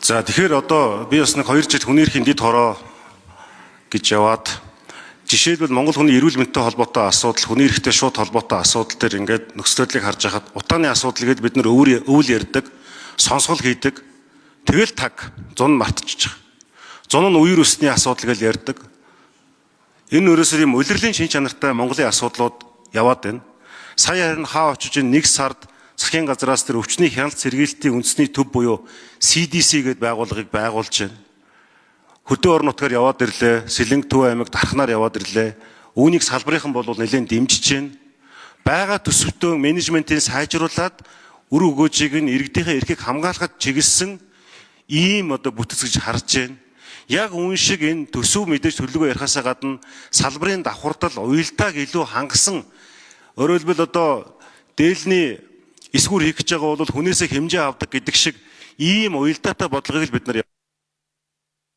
За, тэгэхээр одоо би бас нэг 2 жил хүний эрхийн дэд хороо гэж яваад, жишээлбэл, Монгол хүний эрүүл мэндтэй холбоотой асуудал, хүний эрхтэй шууд холбоотой асуудал дээр ингээд нөхцөл байдлыг харж байхад утааны асуудал гээд бид нар өвөр өвөл ярьдаг, сонсгол хийдэг. Тэгэл таг зун мартчихж байгаа. Зун нь үер өсний асуудал гэж ярьдаг. Энэ өөрөөсөө юм улирлын шин чанартай Монголын асуудлууд яваад байна. Сая харин хаа очиж энэ нэг сард засгийн газраас тэр өвчний хяналт сэргийлтийн үндэсний төв буюу CDC гэдэг байгууллагыг байгуулж байна. Хөдөө орон нутгаар яваад ирлээ. Сэлэнг, Төв аймаг дархнаар яваад ирлээ. Үүнийг салбарынхан бол нэлээд дэмжиж байна. Байгаа төсөвтөө менежментийг сайжруулад, үр өгөөжийг нь иргэдийнхээ эрхийг хамгаалахад чиглэсэн ийм одоо бүтэц гэж харж байна. Яг үүн шиг энэ төсөв мэдээж төлөвлөгөө ярихаасаа гадна салбарын давхардал, уялдааг илүү хангасан, өөрөөр хэлбэл, одоо дээлний эсгүүр хийх гэж байгаа бол хүнээсээ хэмжээ авдаг гэдэг шиг ийм уялдаатай бодлогыг л бид нар